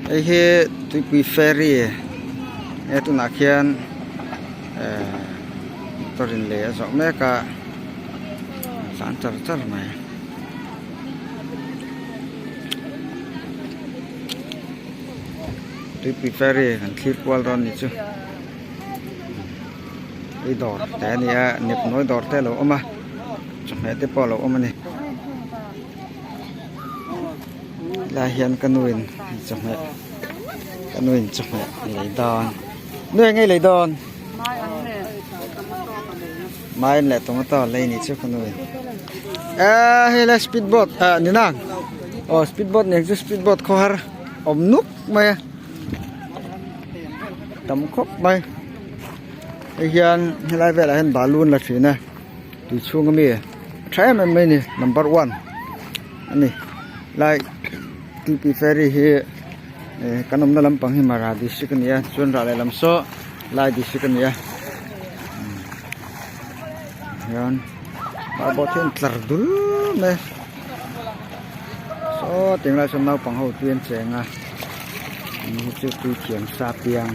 Hei hi tuipui ferry he tunah khian ehh motor in lei a zawh mek a a tlan char char mai. Tuipui ferry kan thlir kual dawn a nih chu hei dawr te a ni a nepnawi dawr te a lo awm a chawhmeh te pawh a lo awm a ni. Helai hian ka nu in chawhmeh ka nu in chawhmeh a lei dawn nu eng nge i lei dawn mai leh tomato a lei nih chu ka nu in eee hei lai speed boat ah ni nang aw speed boat nen chu speed boat khawhar awm nuk mai a tam khawp mai hei hian helai velah hian balu an la thin a tui chhung ami a tha em em mai a ni number one a ni lai tp ferry hi eh kan awmna lampang hi mara district a ni a chuan rah lehlam saw lai district a ni a hian ah boat hi an tlar dul mai a saw tiang lai sawn naupang ho tui an cheng a an hi chu tui thiam sa piang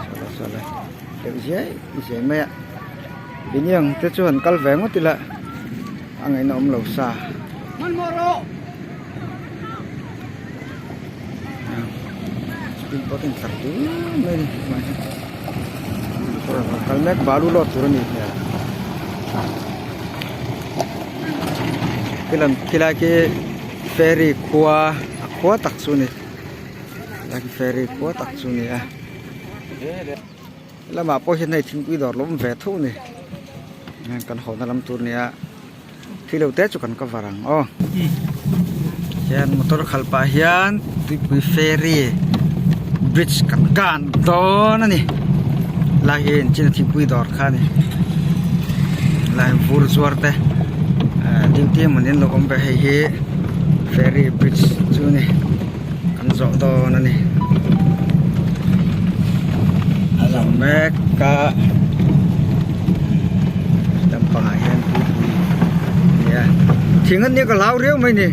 sawle sawle deuh ziai ziai mai a. Iniang te chu han kal ve ngawt ila a ngaihna awm lo sa. Speed boat in tlar dul mai a ni tunah hian kal mek balu load tur a nih hmel khilam khilai khi ferry khua a khua tak chu a ni khilai khi ferry khua tak chu a ni a. Lamah pawh hian hei thingpui dawr lo awm ve tho a ni heng kan haw na lam tur a nia thil lo te chu kan cover ang aw hian motor khalh pah hian tuipui ferry bridge kan kan dawn a ni lai hi engtin thingpui dawr kha a ni lai vur zuar te eh duty emaw ni an lo awm ve hei hi ferry bridge chu a ni. Kan zawh dawn a ni a lang mek a lampangah hian tuipui a ni a thing ania ka hlau riau mai ni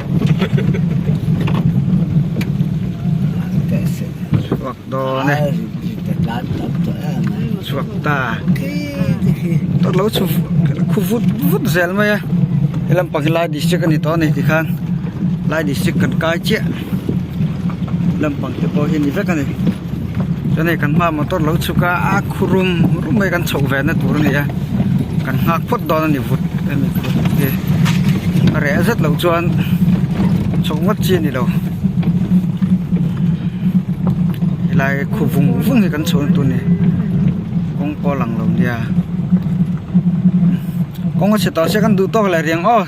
chhuak dawn e chhuak ta lo chhu khu vut vut zel mai a he lampang hi lai district a ni tawh a ni tikhan lai district kan kai chiah lampang te pawh hi a ni vek a ni chuan hei kan hmaah motor lo chhuk a a khu rum rum mai kan chhoh ve na tur a ni a kan nghak phawt dawn a ni vut hemi khu hi a reh zet loh chuan chhoh ngawt chi a ni lo helai khu vung vung hi kan chhoh na tur a ni kawng pawh a lang lo nia kawng a chhe tawh se kan duh tawk leh riang aw.